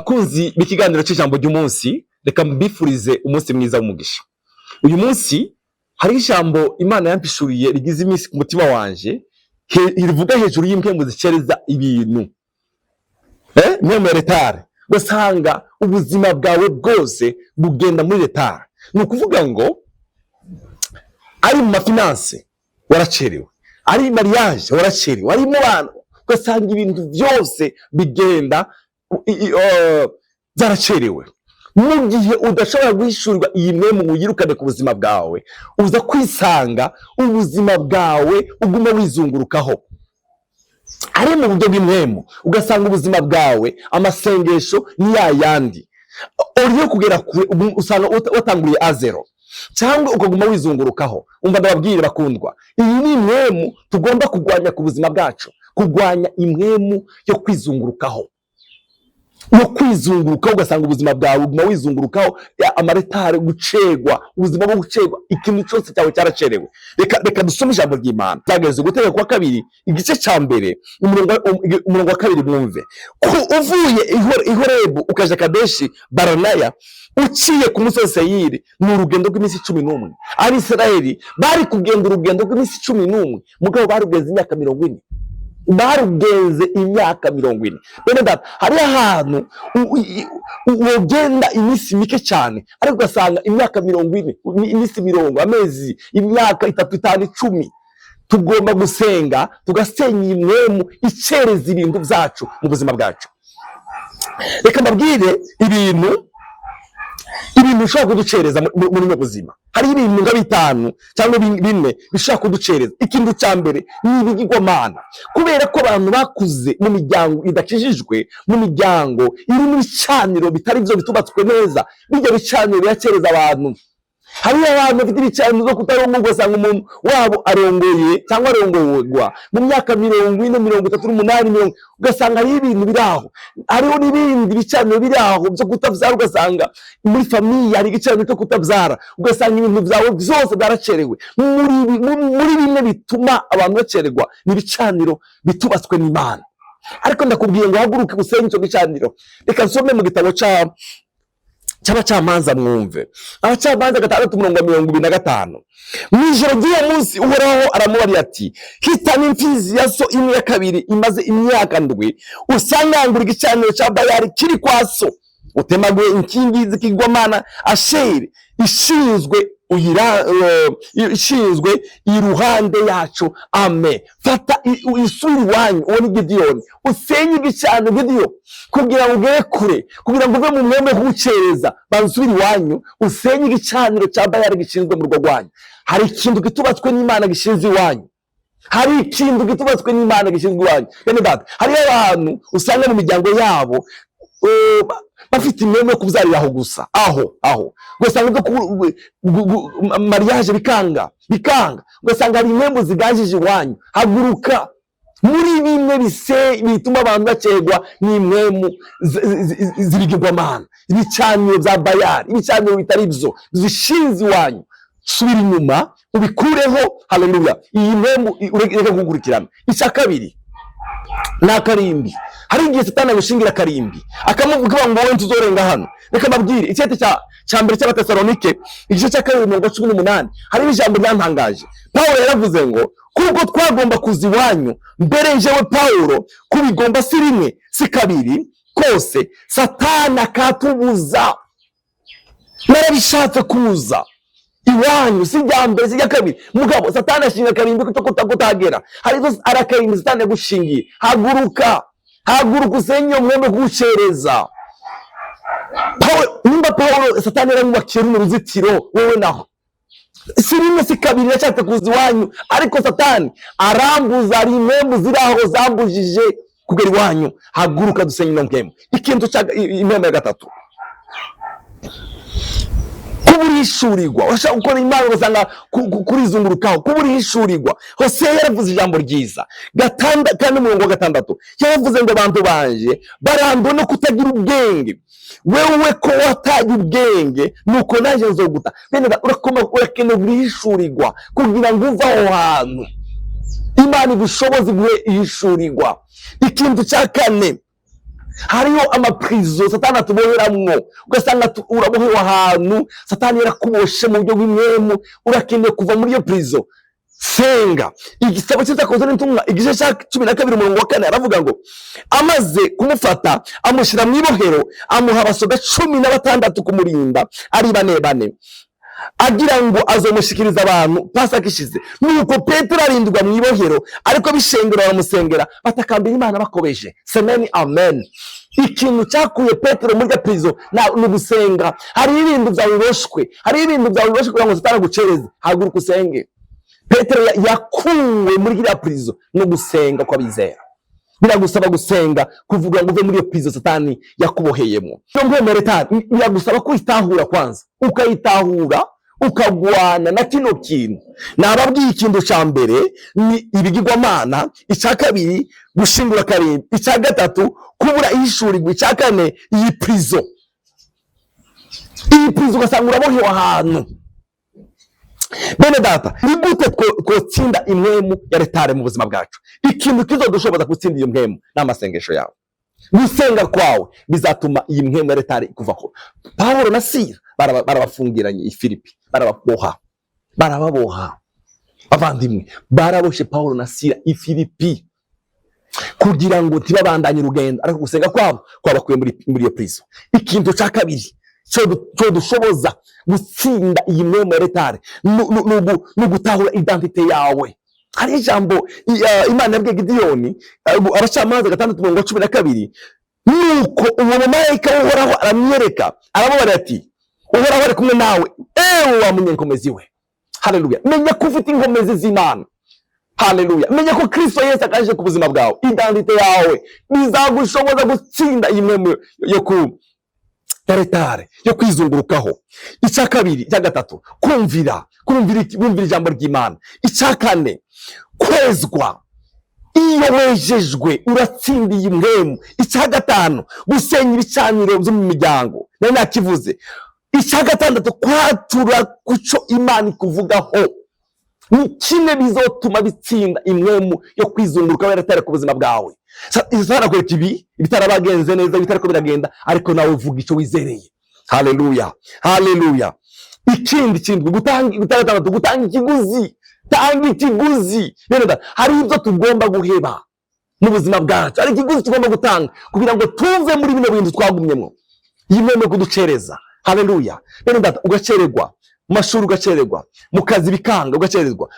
Bakunzi b'ikiganiro cy'ijambo ry'umunsi, reka mbifurize umunsi mwiza w'umugisha. Uyu munsi hariho ijambo Imana yampishuriye rigize iminsi ku mutima wanje, rivuga hejuru y'impwemu zicereza ibintu, impwemu ya retard. Ugasanga ubuzima bwawe bwose bugenda muri retard. Ni ukuvuga ngo ari mu ma finances waracerewe, ari mariage waracerewe, ari mu bana, ugasanga ibintu byose bigenda byaracerewe. Mu gihe udashobora guhishurirwa iyi mpwemu ngo uyirukane ku buzima bwawe, uza kwisanga ubuzima bwawe uguma wizungurukaho ari mu buryo bw'impwemu. Ugasanga ubuzima bwawe, amasengesho ni ya yandi uriyo kugera kure, usanga watanguriye à zéro cyangwa ukaguma wizungurukaho. Umva ndababwire bakundwa, iyi ni impwemu tugomba kurwanya ku buzima bwacu, kurwanya impwemu yo kwizungurukaho, yo kwizungurukaho. Ugasanga ubuzima bwawe uguma wizungurukaho, ama retard, gucegwa, ubuzima bwo gucegwa, ikintu cyose cyawe cyaracerewe. Reka dusome ijambo ry'Imana. Byageze Gutegeka kwa Kabiri, igice cya mbere, umurongo wa kabiri. Mwumve ko uvuye i Horebu ukaja Kadeshi Baranaya, uciye ku musozi Seyiri, ni urugendo rw'iminsi 11. Abisirayeli bari kugenda urugendo rw'iminsi 11, mugabo barugenze imyaka 40, barugenze imyaka 40. Bene data, hariho ahantu wogenda iminsi mike cyane, ariko ugasanga imyaka 40, iminsi 40, amezi, imyaka 3, 5, 10. Tugomba gusenga tugasenya iyi mpwemu icereza ibintu byacu mu buzima bwacu. Reka mbabwire ibintu bishobora kuducereza muri buno buzima. Hariho ibintu nka bitanu cyangwa bine bishobora kuducereza. Ikintu cya mbere ni ibigirwamana. Kubera ko abantu bakuze mu miryango idakijijwe, mu miryango irimo ibicaniro bitari byo, bitubatswe neza, bijya bicaniro biracereza abantu. Hariho abantu bafite ibicaniro byo kutarongorwa. Ugasanga umuntu wabo arongoye cyangwa arongorwa mu myaka 40, 38, mirongo, ugasanga hariho ibintu biri aho. Hariho n'ibindi bicaniro biri aho byo kutabyara. Ugasanga muri famille hari igicaniro cyo kutabyara, ugasanga ibintu byawe byose byaracerewe. Muri bimwe bituma abantu bacererwa ni ibicaniro bitubatswe n'Imana. Ariko ndakubwiye ngo haguruke usenye icyo gicaniro. Reka nsome mu gitabo cy'Abacamanza, mwumve. Abacamanza 6, umurongo wa 25. Mu ijoro ry'uwo munsi Uhoraho aramubarira ati: "Hitana imfizi ya so imwe ya kabiri imaze imyaka 7, usangangura igicaniro cya Bayali kiri kwa so, utemaguye inkingi z'ikigwamana Asheri ishinzwe ishinzwe iruhande yacu." Ame fata isubire iwanyu. Uwo ni Gidiyoni. Usenye igicaniro, Gidiyo, kugira ngo ugere kure, kugira ngo uve mu mwembe kugucereza. Banza usubire iwanyu, usenye igicaniro cya Bayali gishinzwe mu rugo rwanyu. Hari ikintu kitubatswe n'Imana gishinzwe iwanyu, hari ikintu kitubatswe n'Imana gishinzwe iwanyu. Bene data, hariyo abantu usanga mu miryango yabo bafite imwembe yo kubyarira aho gusa, aho ugasanga bwo mariage bikanga, bikanga. Ugasanga hari impwemu ziganjije iwanyu. Haguruka. Muri bimwe bise bituma abantu bacerwa ni impwemu z'ibigirwamana, ibicaniro bya Bayali, ibicaniro bitari byo zishinze iwanyu. Subira inyuma ubikureho. Haleluya! Iyi mpwemu ureke kugukurikirana. Icya kabiri ni akarimbi. Hari igihe Satani agushingira akarimbi, akamuvuga ngo: "Wowe ntuzorenga hano." Reka mbabwire icyete cya mbere cy'Abatesalonike, igice cya kabiri, umurongo wa 18. Hariho ijambo ryantangaje. Pawulo yaravuze ngo: "Kuko twagomba kuza iwanyu mbere, njyewe Pawulo kubigomba si rimwe si kabiri kose, Satani akatubuza. Narabishatse kuza iwanyu, si irya mbere si irya kabiri, mugabo Satani ashinga akarimbi ko kutagera." Hari izo ari akarimbi Satani yagushingiye. Haguruka, haguruka usenye iyo mwembe kugucereza. Nimba Pawulo Satani yaramwubakiye runo ruzitiro, wowe naho? Si rimwe si kabiri nashatse kuza iwanyu, ariko Satani arambuza. Hari impembu ziri aho zambujije kugera iwanyu. Haguruka dusenye ino mpembu. Ikintu cya impembu ya gatatu, kuba urihishurirwa. Urashaka gukora Imana, ugasanga kurizungurukaho, kuba urihishurirwa. Hoseya yaravuze ijambo ryiza, gatanda kandi umurongo wa 6, yaravuze ngo: "Abantu banje barambiwe no kutagira ubwenge. Wewe ko wataye ubwenge, nuko nanjye nzoguta." Bene data, urakoma, urakeneye guhishurirwa kugira ngo uve aho hantu. Imana igushoboze iguhe ihishurirwa. Ikintu cya kane Hariho amaprison Satani atuboheramwo, ugasanga urabohewe ahantu, Satani yarakuboshe mu buryo bw'impwemu. Urakeneye kuva muri iyo prison, senga. Igitabo cy'Ibyakozwe n'Intumwa, igice cya 12, umurongo wa 4, aravuga ngo: "Amaze kumufata, amushyira mu ibohero, amuha abasoda 16 kumurinda ari bane bane, agira ngo azomushikiriza abantu Pasaka ishize. Nuko Petero arindwa mu ibohero, ariko bishengero baramusengera, batakambira Imana bakobeje." Semeni amen. Ikintu cyakuye Petero muri prison ni ugusenga. Hari ibintu byawe biboshwe, hari ibintu byawe biboshwe kugira ngo Satani agucereze. Haguruka usenge. Petero yakuwe muri kiriya prison no gusenga kw'abizera. Biragusaba gusenga kuvuga ngo uve muri iyo prison Satani yakuboheyemo. Iyo mpwemu retard biragusaba kuyitahura kwanza, ukayitahura, ukagwana na kino kintu nababwiye. Ikintu cya mbere ni ibigirwamana, icya kabiri gushingura karindwi, icya gatatu kubura ihishurirwa, icya kane iyi prison. Iyi prison ugasanga urabohewe ahantu. Bene data, ni gute twotsinda impwemu ya retard mu buzima bwacu? Ikintu kizodushoboza gutsinda iyo mpwemu ni amasengesho yawe. Gusenga kwawe bizatuma iyi mpwemu ya retard ikuvaho. Pawulo na Sila barabafungiranye i Filipi, barababoha, barababoha. Bavandimwe, baraboshe Pawulo na Sila i Filipi kugira ngo ntibabandanye urugendo, ariko gusenga kwabo kwabakuye muri iyo prison. Ikintu cya kabiri cyo dushoboza gutsinda iyi mpwemu ya retard ni ugutahura identité yawe. Hari ijambo Imana yabwiye Gidiyoni, Abacamanza 6, umurongo wa 12: "Nuko uwo mumarayika w'Uhoraho aramwereka, aramubarira ati: 'Uhoraho ari kumwe nawe, ewe wa munyenkomezi we.'" Haleluya! Menya ko ufite inkomezi z'Imana. Haleluya! Menya ko Kristo Yesu akaje ku buzima bwawe. Identité yawe bizagushoboza gutsinda iyi mpwemu yo ku ya retard, yo kwizungurukaho. Icya kabiri, icya gatatu, kumvira, kumvira ijambo ry'Imana. Icya kane, kwezwa. Iyo wejejwe uratsindiye impwemu. Icya gatanu, gusenya ibicaniro byo mu miryango, nari nakivuze. Icya gatandatu, kwatura kuco Imana ikuvugaho. Ni kimwe bizotuma bitsinda impwemu yo kwizunguruka retard ku buzima bwawe. Satani ibi ibitarabagenze neza, ibitariko biragenda, ariko nawe uvuga icyo wizereye. Haleluya, haleluya! Ikindi kintu, gutanga, gatandatu, gutanga ikiguzi. Tanga ikiguzi. Bene data, hari ibyo tugomba guheba mu buzima bwacu, hari ikiguzi tugomba gutanga kugira ngo tuve muri bino bintu twagumyemo, iyi mpwemu yo kuducereza. Haleluya! Bene data, ugacererwa mu mashuri, ugacererwa mu kazi, bikanga, ugacererwa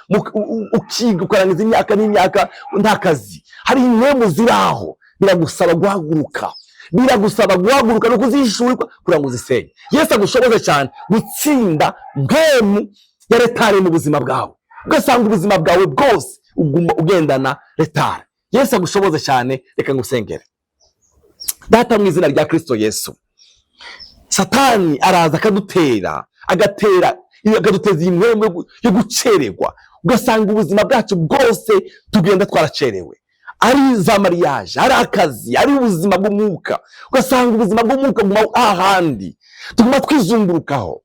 ukiga, ukarangiza imyaka n'imyaka nta kazi. Hari impwemu ziri aho, biragusaba guhaguruka, biragusaba guhaguruka no kuzishurirwa kugira ngo uzisenye. Yesu agushoboze cyane gutsinda mpwemu ya retard mu buzima bwawe, ugasanga ubuzima bwawe bwose uguma ugendana retard. Yesu agushoboze cyane. Reka ngusengere. Data, mu izina rya Kristo Yesu, Satani araza akadutera, agatera, akaduteza iyi mpwemu yo gucererwa, ugasanga ubuzima bwacu bwose tugenda twaracerewe, ari za mariage, ari akazi, ari ubuzima bw'umwuka. Ugasanga ubuzima bw'umwuka buguma hahandi, tuguma twizungurukaho.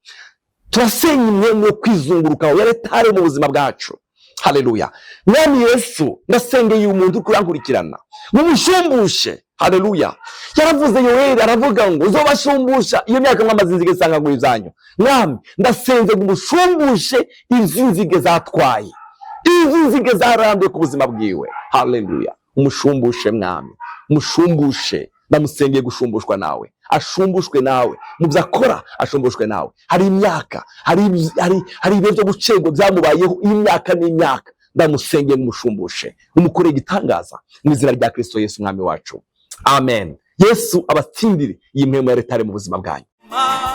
Turasenya impwemu yo kwizungurukaho ya retard mu buzima bwacu. Haleluya! Mwami Yesu, ndasengeye uyu muntu uri kurankurikirana, mumushumbushe. Haleluya! Yaravuze Yoweri, aravuga ngo uzobashumbusha iyo myaka mwamaze inzige zisangagura ibyanyu. Mwami, ndasenze ngo umushumbushe izi nzige zatwaye, izi nzige zarambuye ku buzima bwiwe. Haleluya! Umushumbushe, Mwami, umushumbushe. Ndamusengeye gushumbushwa nawe, ashumbushwe nawe mu byo akora, ashumbushwe nawe. Hari imyaka, hari ibihe byo gucerwa byamubayeho, imyaka n'imyaka. Ndamusengeye ngo umushumbushe, umukoreye igitangaza, mu izina rya Kristo Yesu Umwami wacu, amen. Yesu abatsindire iyi mpwemu ya retard mu buzima bwanyu. Ma